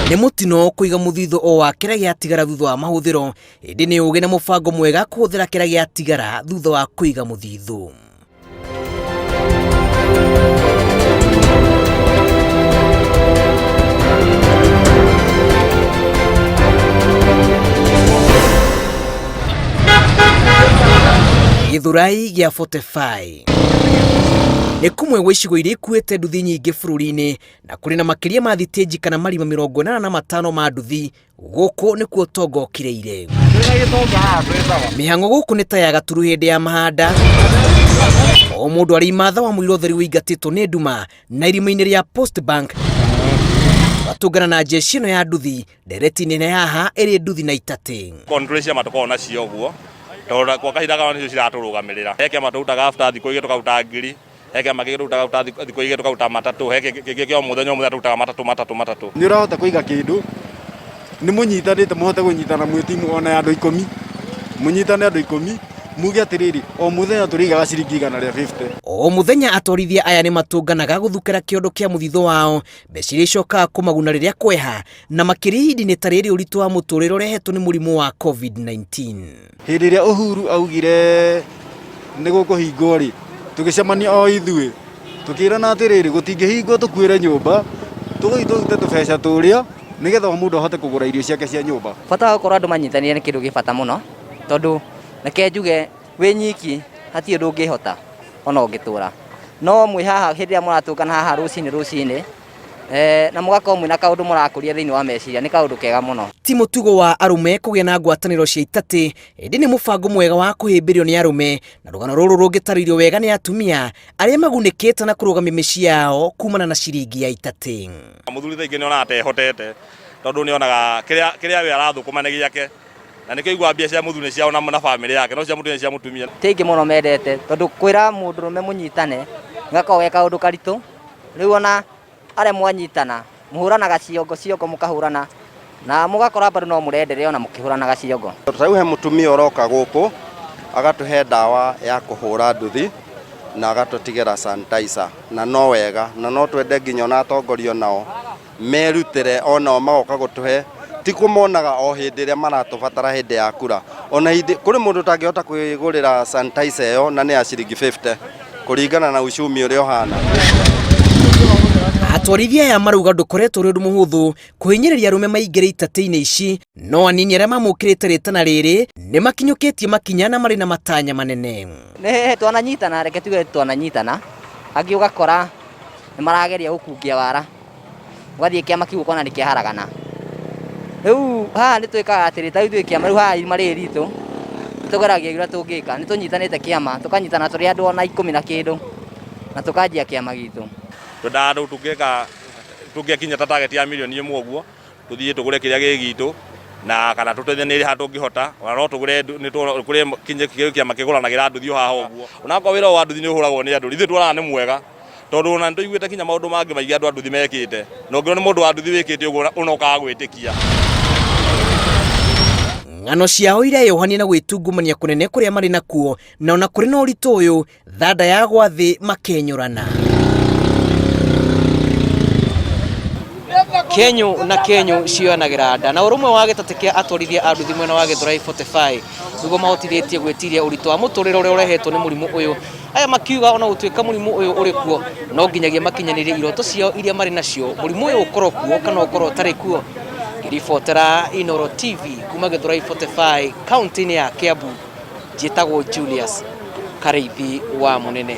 Nĩ mũtino kũiga mũthithũ o wa kĩrĩa gĩatigara thutha wa mahũthĩro, ĩndĩ nĩ ũgĩ na mũbango mwega kũhũthĩra kĩrĩa gĩatigara thutha wa kũiga mũthithũ. Gĩthũrai gĩa 45 nĩ kũmwe gwa icigo iria ikuĩte nduthi nyingĩ bũrũri-inĩ na kũrĩ na makĩria ma thitĩnji kana marima 85 ma nduthi. Gũkũ nĩkuo ũtonga ũkirĩire. Mĩhang'o gũkũ nĩ ta ya gaturu hĩndĩ ya mahanda. O mũndũ arĩ imatha wa mũira ũtheri ũingatĩtwo nĩ nduma na irima-inĩ rĩa Post Bank watũngana na jeshi ĩno ya nduthi ndereti nene haha ĩrĩ nduthi na itatĩ. Control ciama tũkoragwo nacio ũguo tondũ kwa kahinda kau nĩcio ciratũrũgamĩrĩra. He kĩama tũrutaga after thikũ igĩrĩ tũkaruta ngiri, he kĩama kĩngĩ tũrutaga after thikũ igĩrĩ tũkaruta matatũ, he kĩngĩ kĩa o mũthenya o mũthenya tũrutaga matatũ matatũ matatũ. Nĩ ũrahota kũiga kĩndũ, nĩ mũnyitanĩte mũhote kũnyitana mwĩ timu ona ya andũ ikũmi, mũnyitane andũ ikũmi, muge atĩrĩrĩ, o mũthenya tũrĩigaga ciringi 150. O mũthenya atwarithia aya nĩ matũnganaga gũthukĩra kĩondo kĩa mũthithũ wao, mbeca iria icokaga kũmaguna rĩrĩa kweha, na makĩria ihinda-inĩ ta rĩrĩ ũritũ wa mũtũrĩre ũrehetwo nĩ mũrimũ wa COVID-19. Hĩndĩ ĩrĩa Uhuru augire nĩ gũkũhingwo rĩ, tũgĩcemania o ithuĩ, tũkĩrana atĩrĩrĩ, gũtingĩhingwo tũkuĩre nyũmba, tũgũthiĩ tũrute tũbeca tũrĩa, nĩgetha o mũndũ ahote kũgũra irio ciake cia nyũmba. Bata wa gũkorwo andũ manyitanĩire nĩ kĩndũ gĩ bata mũno, tondũ reke njuge wĩ nyiki hatirĩ ũndũ ũngĩhota ona ũngĩtũra. No mwĩ haha hĩndĩ ĩrĩa mũratũngana haha rũcinĩ rũcinĩ, na mũgakorwo mwĩna kaũndũ mũrakũria thĩinĩ wa meciria nĩ kaũndũ kega mũno. Ti mũtugo wa arũme kũgĩa na ngwatanĩro cia itatĩ, ĩndĩ nĩ mũbango mwega wa kũhĩmbĩrio nĩ arũme, na rũgano rũrũ rũngĩtarĩrio wega nĩ atumia arĩa magunĩkĩte na kũrũgamia mĩciĩ yao kumana na ciringi ya itatĩ. Mũthuri thaa ingĩ nĩ onaga ta ehotete tondũ nĩ onaga kĩrĩa kĩrĩa we arathũkũma nĩ gĩake na nĩkĩo aiguaga mbia cia mũthuri nĩ ciao na bamĩrĩ yake no cia mũtumia nĩ cia mũtumia. Ti aingĩ mũno mendete tondũ kwĩra mũndũrũme mũnyitane gakoragwo ge kaũndũ karitũ. Rĩu ona arĩa mwanyitana mũhũranaga ciongo ciongo mũkahũrana na mũgakora bado no mũrenderea ona mũkĩhũranaga ciongo. Ta rĩu he mũtumia ũroka gũkũ agatũhe ndawa ya kũhũra nduthi na agatũtigĩra sanitizer na no wega na no twende nginya ona atongoria onao merutĩre onao magoka gũtũhe ti kũmonaga o hĩndĩ ĩrĩa maratũbatara hĩndĩ ya kura ona hĩndĩ kũrĩ mũndũ ũtangĩhota kwĩgũrĩra sanitizer ĩyo na nĩ ya ciringi 50 kũringana na uchumi ũrĩa ũhana. Atwarithia aya marauga ndũkoretwo ũrĩ ũndũ mũhũthũ kũhinyĩrĩria arũme maingĩre itatĩ-inĩ ici, no anini arĩa mamũkĩrĩte rĩtana rĩrĩ nĩ makinyũkĩtie makinya na marĩ na matanya manene. Nĩ twananyitana, reke tuge twananyitana, angĩ ũgakora nĩ marageria gũkungia wara. Ũgathiĩ kĩama kĩu ũkona nĩ kĩaharagana. Rĩu haha nĩ twĩkaga atĩrĩ, ta rĩu ithuĩ kĩama, rĩu haha irima rĩrĩ ritũ, nĩ tũgeragia ũrĩa tũngĩka, nĩ tũnyitanĩte kĩama, tũkanyitana tũrĩ andũ ona ikũmi na kĩndũ, na tũkanjia kĩama gitũ. Twendaga andũ tũngĩka tũngĩkinya ta target ya mirioni 1 ũguo, tũthiĩ tũgũre kĩrĩa gĩ gitũ na kana tũteithanĩrie harĩa tũngĩhota ona no tũgũre kũrĩ kinya kĩama kĩgũranagĩra nduthi o haha ũguo. Ona akorwo wĩra ũyũ wa nduthi nĩ ũhũragwo nĩ andũ, ithuĩ tuonaga nĩ mwega tondũ ona nĩ tũiguĩte nginya maũndũ mangĩ maingĩ andũ a nduthi mekĩte na ũngĩrwo nĩ mũndũ wa nduthi wĩkĩte ũguo ona ũkaga gwĩtĩkia. Ng'ano ciao ireyohania na gwĩtungumania kũnene kũrĩa marĩ nakuo na ona kũrĩ na ũritũ ũyũ thanda yagwa thĩ makenyũrana. Kenyũ na kenyũ cioyanagĩra nda na ũrũmwe wa gĩtatĩ kĩa atwarithia a nduthi mwena wa Gĩthũrai 45 nĩguo mahotithĩtie gwĩtiria ũritũ wa mũtũrĩre ũrĩa ũrehetwo nĩ mũrimũ ũyũ. Aya makiuga ona gũtuĩka mũrimũ ũyũ ũrĩ kuo no nginyagia makinyanĩrie iroto ciao iria marĩ nacio mũrimũ ũyũ ũkorwo kuo kana ũkorwo ũtarĩ kuo. Ngĩribotera Inooro TV kuma Gĩthũrai 45 kaunti-inĩ ya Kiambu, njĩtagwo Julius Karĩithi wa Mũnene.